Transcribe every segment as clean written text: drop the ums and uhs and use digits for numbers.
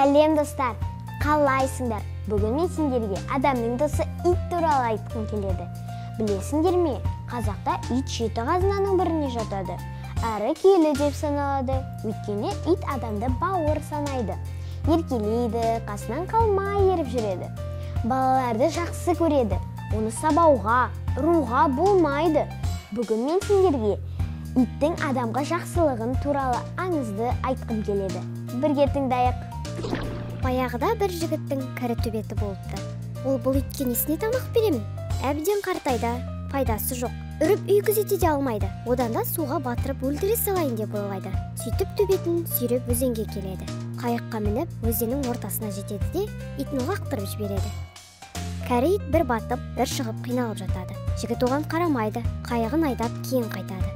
Сәлем, достар! Қалайсыңдар? Бүгін мен сендерге адамның досы ит туралы айтқым келеді. Білесіңдер ме, қазақта ит жеті қазынаның біріне жатады. Әрі киелі деп саналады. Өйткені ит адамды бауыр санайды. Еркелейді, қасынан қалмай еріп жүреді. Балаларды жақсы көреді. Оны сабауға, ұруға болмайды. Бүгін мен сендерге иттің адамға жақсылығын туралы аңызды айтқым келеді. Бірге тыңдайық. Баяғыда бір жігіттің кәрі төбеті болыпты. Ол: «Бұл итке несіне тамақ беремін? Әбден қартайды, пайдасы жоқ. Үріп үй күзете де алмайды. Одан да суға батырып өлтіре салайын», – деп ойлайды. Сөйтіп төбетін сүйреп өзенге келеді. Қайыққа мініп, өзеннің ортасына жетеді де, итін лақтырып жібереді. Кәрі ит бір батып, бір шығып қиналып жатады. Жігіт оған қарамайды, қайығын айдап кейін қайтады.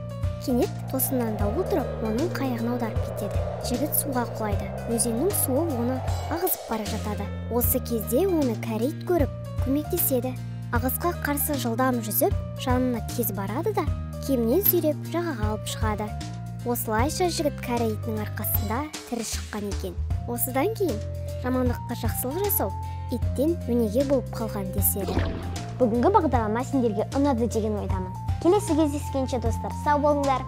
Кенет тосыннан дауыл тұрып, оның қайығын аударып кетеді. Жігіт суға құлайды. Өзеннің суы оны ағызып бара жатады. Осы кезде оны кәрі ит көріп, көмектеседі. Ағысқа қарсы жылдам жүзіп, жанына тез барады да, киімінен сүйреп жағаға алып шығады. Осылайша жігіт кәрі итінің арқасында тірі шыққан екен. Осыдан кейін жамандыққа жақсылық жасау иттен өнеге болып қалған деседі. Бүгінгі бағдарлама сендерге ұнады деген ойдамын. Келесі кездескенше, достар, сау болыңдар.